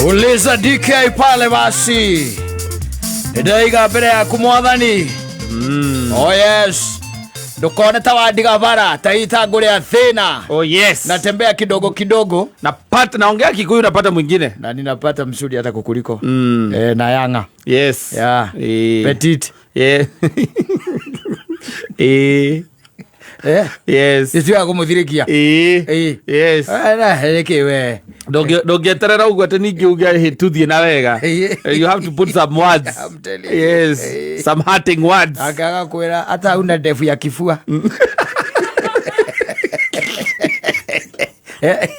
Uliza DK pale basi. Ndaiga mbere yaku mwathani. Oh yes. Ndukone ta wandiga bara ta itango rĩa thĩna. Oh yes. Natembea kidogo kidogo Napata naongea Kikuyu, napata mwingine. Na ninapata msuri hata kukuliko. Eh, na yanga. Yes. Yeah. Eh. Petit. Yeah. Eh. Eh. Yes. Nĩtuaga kũmũthirĩkia. Eh. Eh. Yes. Nĩkĩ we? Ndũngĩeterera ũguo atĩ ningĩ uge hĩ tuthiĩ na wega. Eh. You have to put some words. I'm telling you. Yes. Eh. Some hurting words. Akaga kwĩra hata una ndefu ya kifua. Eh,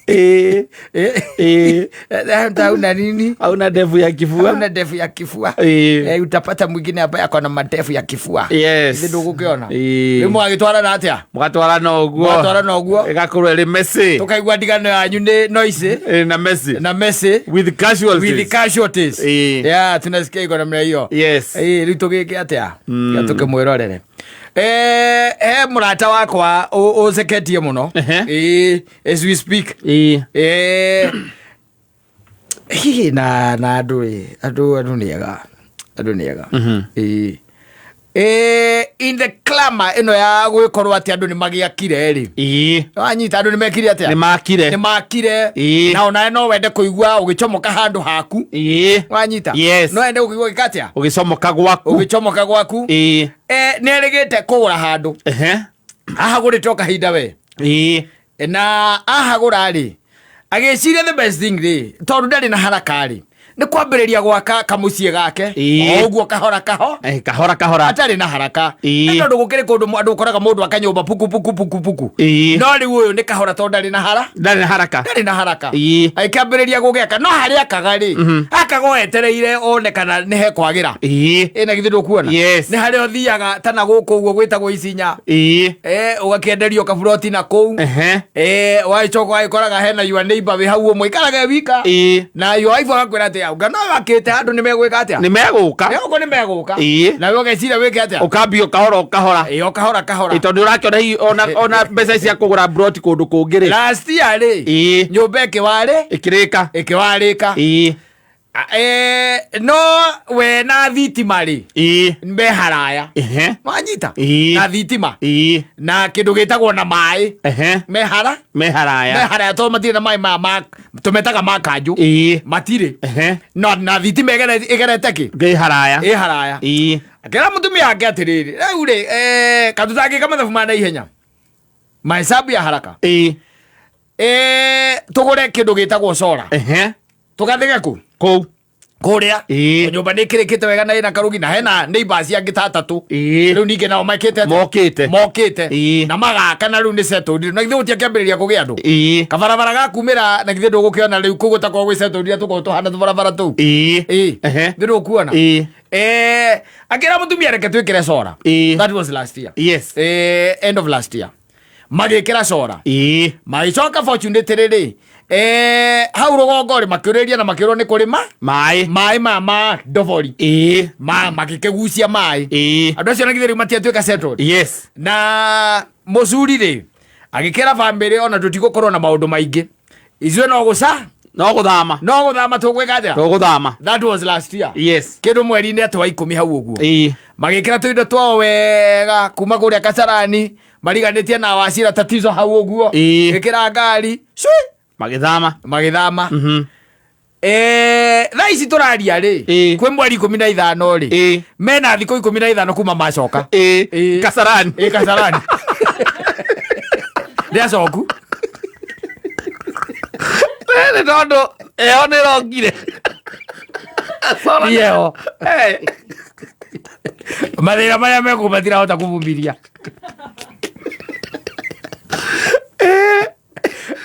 Eh. eh, Eh. hata una nini? Hauna ndevu ya kifua. Una ndefu ya kifua. Eh. Eh, utapata mwingine ambaye ako na mandefu ya kifua. Yes. Ithe ndũgũkĩona. Eh. Rĩu mũgagĩtwarana atĩa? Mũgatwarana ũguo. Mũgatwarana ũguo. Ĩgakorwo ĩrĩ messy. Tũkaigua ndigano yanyu nĩ noisy Eh, na messy. Na messy. With casualties. With casualties. Eh. Yeah, tunasikia iko namna hiyo. Yes. Eh, rĩu tũgĩke atĩa? Mm. Tũkĩmwĩrorere. Eh, he mũrata wakwa ũceketie mũno. Ehe. Eh, as we speak. Eh. Eh, hihi na andũ ĩ, andũ nĩ ega. Andũ nĩ ega. Eh. Eh, in the clamor ĩno ya gwĩkorwo atĩ andũ nĩ magĩakire rĩ. Ĩĩ. Wanyita andũ nĩ mekire atĩa? Nĩ makire. Nĩ makire. Ĩĩ. Na onawe no wende kũigua ũgĩcomoka handũ haku. Ĩĩ. Wanyita? Yes. No wende kũigua ũgĩka atĩa? Ũgĩcomoka gwaku. Ũgĩcomoka gwaku. Ĩĩ. Eh, nĩ erĩgĩte kũgũra handũ. Ehe. Ahagũrĩte o kahinda we. Ĩĩ. Na ahagũra rĩ, agĩciria the best thing rĩ, tondũ ndarĩ na haraka rĩ, nĩ kwambĩrĩria gwaka kamũciĩ gake. Ĩĩ. O ũguo kahora kaho. Eh, kahora kahora. Atarĩ na haraka. Ĩĩ. Na tondũ gũkĩrĩ kũndũ andũ ũkoraga mũndũ aka nyũmba puku puku puku puku. Ĩĩ. No rĩu ũyũ nĩ kahora tondũ ndarĩ na hara. Ndarĩ na haraka. Ndarĩ na haraka. Ĩĩ. Agĩkĩambĩrĩria gũgĩaka no harĩa akaga rĩ, akaga o etereire one kana nĩ hekwagĩra. Ĩĩ. Ĩ na githĩ ndũkuona? Yes. Nĩ harĩa ũthiaga ta na gũkũ ũguo gwĩtagwo Isinya. Ĩĩ. Eh, ũgakĩenderio kaburoti na kũu. Ehe. Eh, wagĩcoka ũgagĩkoraga hena your neighbor wĩ hau ũmwe ikaraga e wika. Ĩĩ. Na your wife agakwĩra atĩ auga no wakĩte handũ nĩ megwĩka atĩa? Nĩ megũka. Nĩ nĩ megũka. Ĩĩ. Na we ũgeciria wĩke atĩa? Ũkambia o kahora o kahora. Ĩ, o kahora kahora. Ĩ, tondũ ũrakĩona hihi ona mbeca cia kũgũra broti kũndũ kũngĩ rĩ. Last year rĩ, Ĩĩ. nyũmba ĩkĩwarĩ, Ĩkĩrĩka. ĩkĩwarĩka. Ĩĩ. Eh, no we na thitima rĩ, Ĩĩ. me haraya. Ehe. Wanyita? Ĩĩ. Na thitima. Ĩĩ. Na kĩndũ gĩtagwo na maĩ. Ehe. Me hara? Me Me haraya. haraya tondũ matirĩ na maĩ maya ma tũmetaga ma kanjũ. Ĩĩ. Matirĩ. Ehe. No na thitima ĩgerete kĩ? Ngĩ haraya. Ĩ haraya. Ĩĩ. Akĩra mũtumia wake atĩrĩrĩ, rĩu rĩ, eh, katũtangĩka mathabu ma naihenya. Mahesabu ya haraka. Ĩĩ. Eh, tũgũre kĩndũ gĩtagwo solar. Ehe. Tũgathige kũ? Kũu. Kũrĩa. Ĩĩ. Nyũmba nĩ ĩkĩrĩkĩte wega na ĩna karugi na hena neighbors angĩ ta atatũ. Ĩĩ. Rĩu ningĩ nao mekĩte atĩa? Mokĩte. Mokĩte. Ĩĩ. Na magaka na rĩu nĩ settled. Na githĩ gũtiakĩambĩrĩria kũgĩa andũ? Ĩĩ. Kabarabara gakumĩra na githĩ ndũgũkĩona rĩu kũu gũtakoragwo gwĩ settled iria tũkoragwo tũhana tũbarabara tũu. Ĩĩ. Ĩĩ. Ehe. Githĩ ndũkuona? Ĩĩ. Eh, akĩra mũtumia reke twĩkĩre solar. Ĩĩ. That was last year. Yes. Eh, end of last year. Magĩkĩra solar. Ĩĩ. Magĩcoka fortunately rĩ, eh, hau rũgongo rĩ makĩũrĩria na makĩrwo nĩ kũrĩma Maĩ. Maĩ maya ma ndobori. Ĩĩ. Ma magĩkĩgucia maĩ. Ĩĩ. Andũ acio na githĩ rĩu matiatuĩka settled? Yes. Na mũcuri rĩ agĩkĩra bamĩrĩ ona tũtigũkorwo na maũndũ maingĩ ithuĩ no gũca No gũthama. No gũthama tũgwĩka atĩa? Tũgũthama. That was last year. Yes. Kĩndũ mweri-inĩ atĩ wa 10 hau ũguo. Ĩĩ. Magĩkĩra tũindo twao wega kuma kũrĩa Kasarani mariganĩtie na Wacira tatizo hau ũguo. Ĩĩ. Gĩkĩra ngari cui. Magĩthama. Magĩthama. Eh, thaa ici tũraria rĩ, Ĩĩ. kwĩ mweri 15 rĩ, Ĩĩ. mena thikũ 15 kuma macoka. Ĩĩ. Ĩĩ. Kasarani. Ĩ Kasarani nĩ acoku. Nĩ tondũ ĩyo nĩ ĩrokire. Ieho. Eh. Mathĩna marĩa mekũ matirahota kũvumiria.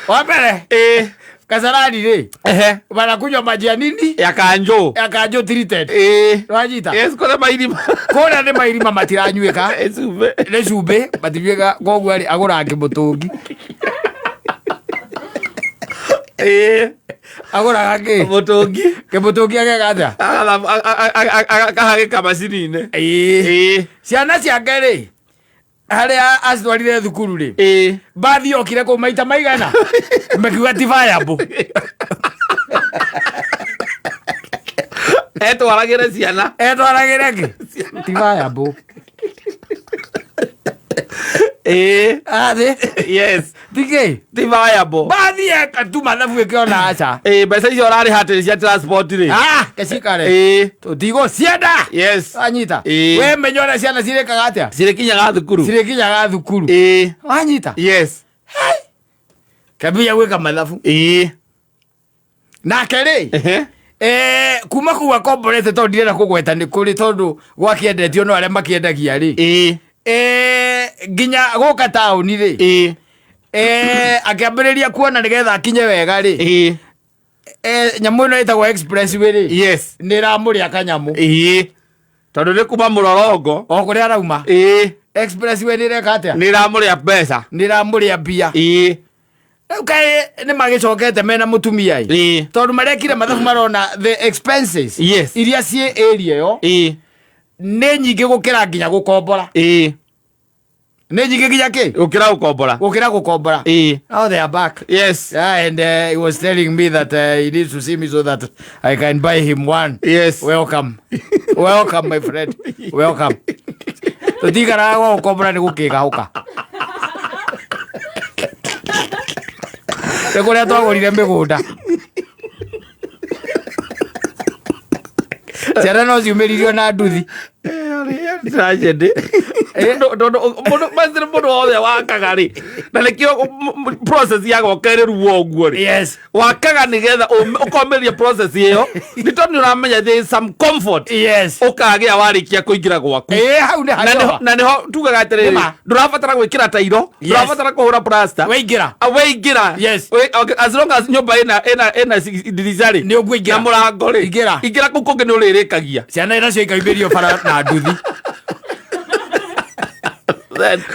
Wa mbere, Ĩĩ. Kasarani rĩ, Ehe. wanakunywa maji ya nini? Ya kanjũ. Ya kanjũ treated. Ĩĩ. Wanyita? Yes, kũrĩa mairima. Kũrĩa nĩ mairima matiranyuĩka. Ĩ cumbĩ. Nĩ cumbĩ matinyuĩka, koguo rĩ agũraga kĩmũtũngi. Ĩĩ. Agũraga kĩ? Mũtũngi. Kĩmũtũngi ageka atĩa? Akahagĩka macini-inĩ. Ĩĩ. Ĩĩ. Ciana ciake rĩ, harĩa acitwarire thukuru rĩ, Ĩĩ. Mbathi yokire kũu maita maigana makiuga ti viable. Etwaragĩre ciana. Etwaragĩre kĩ? Ti viable. Ĩĩ. Athĩ. Yes. Ti kĩ? Ti viable. Bathi eka tu mathabu ĩkĩona aca. Ĩĩ, mbeca icio ũrarĩha atĩ nĩ cia transport rĩ. Ah, kecikare. Ĩĩ. Tũtigũcienda. Yes. Wanyita. Ĩĩ. We menya ũrĩa ciana cirĩkaga atĩa? Cirĩkinyaga thukuru. Cirĩkinyaga thukuru. Ĩĩ. Wanyita. Yes. Kambia gwĩka mathabu. Ĩĩ. Nake rĩ, Ehe. Kuma kũu akomborete tondũ ndirenda kũgweta nĩ kũrĩ tondũ gwakĩendetio no arĩa makĩendagia rĩ. Ĩĩ. Nginya gũka taũni rĩ. Ĩĩ. Akĩambĩrĩria kuona nĩgetha akinye wega rĩ. Ĩĩ. Nyamũ ĩno ĩtagwo expressway rĩ. Yes. Nĩ ĩramũrĩa kanyamũ. Ĩĩ. Tondũ nĩ kuma mũrorongo. O kũrĩa arauma. Ĩĩ. Expressway nĩ ĩreka atĩa? Nĩ ĩramũrĩa mbeca. Nĩ ĩramũrĩa mbia. Ĩĩ. Rĩu kaĩ nĩ magĩcokete mena mũtumia ĩ. Ĩĩ. Tondũ marekire mathabu marona the expenses Yes. iria ciĩ area ĩyo Ĩĩ. nĩ nyingĩ gũkĩra nginya gũkombora. Ĩĩ. Nĩ nyingĩ nginya kĩ? Gũkĩra gũkombora. Gũkĩra gũkombora. Ĩĩ. Now they are back. Yes. Yeah, and he was telling me that he needs to see me so that I can buy him one. Yes. Welcome. Welcome, my friend. Welcome. Tũtigaraga gwa gũkombora nĩ gũkĩgahũka. Nĩ kũrĩa twagũrire mĩgũnda. Ciana no ciumĩririo na nduthi. Tragedy. Tondũ mũndũ macio mũndũ wothe wakaga rĩ na nĩkĩo process ya gwaka ĩrĩ ruo ũguo rĩ. Yes. Wakaga nĩgetha ũkomĩria process ĩyo nĩ tondũ nĩ ũramenya there is some comfort Yes. ũkagĩa warĩkia kũingĩra gwaku. Ĩĩ hau nĩ Na harĩa. nĩho- na nĩho tugaga atĩrĩrĩ Nĩma. ndũrabatara gwĩkĩra tairo Yes. ndũrabatara kũhũra plaster. Waingĩra. Ah, waingĩra. Yes. Okay, as long as nyũmba ĩna ndirica rĩ Nĩ ũkũingĩra. na mũrango rĩ Ingĩra. ingĩra kũu kũngĩ nĩ ũrĩrĩkagia. Ciana nacio ikaumĩrio bara na nduthi.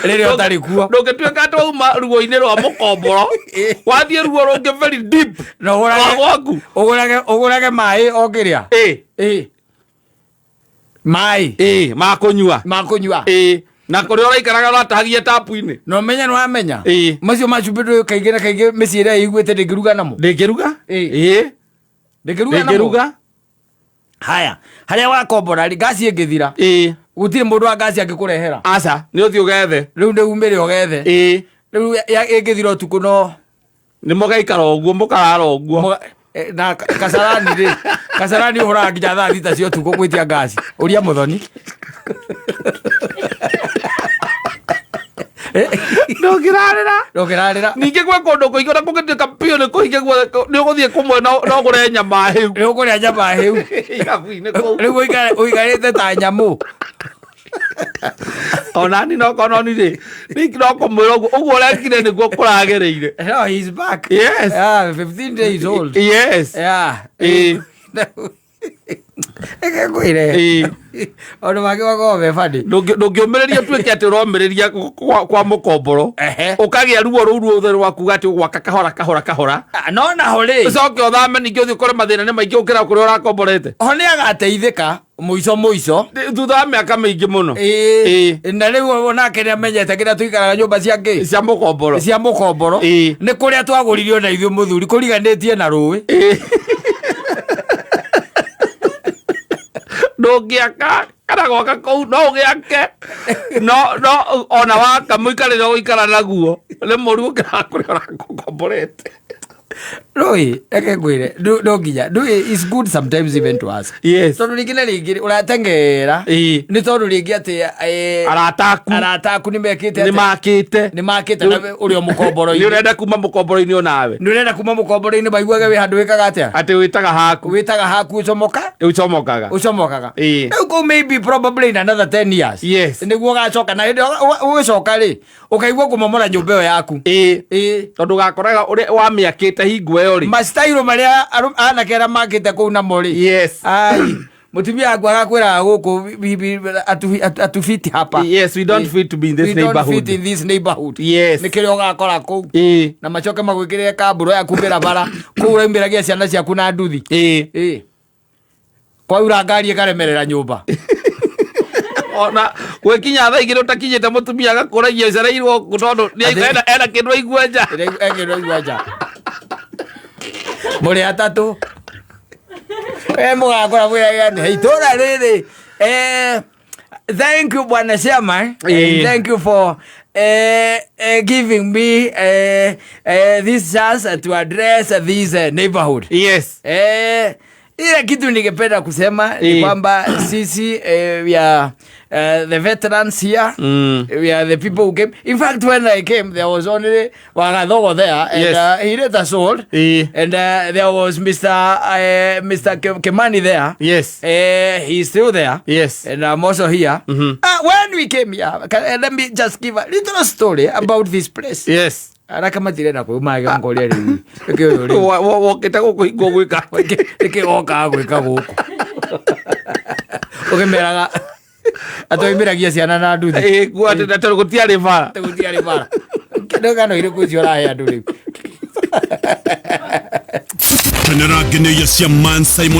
Rĩrĩa ũtarĩ kuo. Ndũngĩtuĩka atĩ wauma ruo-inĩ rwa mũkomboro wathiĩ ruo rũngĩ very deep Na ũgũrage- rwa gwaku. Ũgũrage maĩ o kĩrĩa. Ĩĩ. Ĩĩ. Maĩ. Ĩĩ, ma kũnyua. Ma kũnyua. Ĩĩ. Na kũrĩa ũraikaraga ũratahagia tapu-inĩ. Na ũmenye nĩ wamenya. Ĩĩ. Macio ma cumbĩ ndũĩ kaingĩ na kaingĩ mĩciĩ ĩrĩa ĩiguĩte ndĩngĩruga namo. Ndĩngĩruga? Ĩĩ. Ĩĩ. Ndĩngĩruga namo. Ndĩngĩruga? Haya, harĩa wakombora rĩ, ngaci ĩngĩthira. Ĩĩ. Gũtirĩ mũndũ wa ngaci angĩkũrehera. Aca, nĩ ũthiĩ ũgethe. Rĩu nĩ umĩre ũgethe. Ĩĩ. Rĩu ĩngĩthira ũtukũ no Nĩ mũgaikara ũguo, mũkarara ũguo. Na Kasarani rĩ, Kasarani ũhũraga nginya thaa 6 cia ũtukũ gwĩtia ngaci. Ũria Mũthoni. Ndũngĩrarĩra. Ndũngĩrarĩra. Ningĩ gwĩ kũndũ kũingĩ ona kũngĩtuĩka biũ nĩ kũhinge guothe, nĩ ũgũthiĩ kũmwe no ũgũre nyama hĩu. Nĩ ũkũrĩa nyama hĩu. Irabu-inĩ kũu. Rĩu ũikarĩte ta nyamũ. Ona ni no kono ni rĩ, ningĩ no kũmwĩra ũguo, ũguo ũrekire nĩguo kũragĩrĩire. No, he's back. Yes. Yeah, 15 days old. Yes. Yeah. Ĩĩ. Reke ngwĩre. Ĩĩ. Maũndũ mangĩ makoragwo me funny. Ndũngĩũmĩrĩria ũtuĩke atĩ ũromĩrĩria kwa mũkomboro. Ehe. Ũkagĩa ruo rũu ruothe rwa kuga atĩ ũgwaka kahora kahora kahora. Ah, no naho rĩ. Ũcoke ũthame ningĩ ũthiĩ ũkore mathĩna nĩ maingĩ gũkĩra kũrĩa ũrakomborete. Ho nĩ agateithĩka mũico mũico. Thutha wa mĩaka mĩingĩ mũno. Ĩĩ. Na rĩu onake nĩ amenyete kĩrĩa tũikaraga nyũmba cia kĩ? Cia mũkomboro. Cia mũkomboro. Ĩĩ. Nĩ kũrĩa twagũririo na ithuĩ mũthuri kũriganĩtie na rũĩ. Ĩĩ. Ndũngĩaka kana gwaka kũu no ũgĩake no no ona waka mũikarĩre ũgũikara naguo nĩ mũru gũkĩra kũrĩa ũrakomborete. Rũĩ, reke ngwĩre, no nginya, ndũĩ, it's good sometimes even to ask. Yes. Tondũ rĩngĩ na rĩngĩ ũrateng'era Ĩĩ. nĩ tondũ rĩngĩ atĩ Arata aku arata aku nĩ mekĩte nĩ atĩa? makĩte. Nĩ makĩte na ũrĩ o mũkomboro-inĩ. Nĩ ũrenda kuma mũkomboro-inĩ onawe. Nĩ ũrenda kuma mũkomboro-inĩ maiguage wĩ handũ wĩkaga atĩa? Atĩ wĩtaga haku. Wĩtaga haku ũcomoka? Ũcomokaga. Ũcomokaga. Ĩĩ. Rĩu kũu maybe probably in another 10 years. Yes. Nĩguo ũgacoka na hĩndĩ ĩyo ũgĩcoka rĩ, ũkaigua kũmomora nyũmba ĩyo yaku. Ĩĩ. Ĩĩ. Tondũ ũgakoraga ũrĩa wamĩakĩte hingo ĩyo rĩ. Mastairo marĩa anake arĩa makĩte kũu namo rĩ. Yes. Ai, mũtumia waku agakwĩraga gũkũ atufiti hapa. Yes, we don't fit to be in this We don't neighborhood. fit in this neighborhood. Yes. Nĩ kĩrĩa ũgakora kũu. Ĩĩ. Na macoke magwĩkĩrĩre kambũro ya kumbĩra bara kũu ũraumĩragia ciana ciaku na nduthi. Ĩĩ. Ĩĩ. Kwaura ngari ĩkaremerera nyũmba. Ona gwĩkinya thaa igĩrĩ ũtakinyĩte mũtumia agakũragia ũcereirwo kũ tondũ nĩ Atĩ- ena kĩndũ aigua nja. Ĩkĩndũ aigua nja. Mũrĩ atatũ. We mũgakora mwĩraga itũra rĩrĩ, thank you, bwana chairman, and thank you for giving me this chance to address this neighborhood. Ile kitu ningependa kusema ni kwamba sisi, we are the veterans here. We are the people who came. In fact, when I came, there was only Wagathogo there, and he later sold. And there was Mr. Kimani there. He's still there. And I'm also here. When we came here, let me just give a little story about this place. Araka matirenda kwĩmaga ngoria rĩu. Nĩkĩ ũyũ rĩu? Wokĩte gũkũ hingo gwĩka? Nĩkĩ wokaga gwĩka gũkũ? Ũkĩmeraga atũimĩragia ciana na nduthi. Ĩ, kuo atĩ na tondũ gũtiarĩ bara. Gũtiarĩ bara. Ngano irĩkũ icio ũrahe andũ rĩu? Kenera ngeneia cia Man Simon.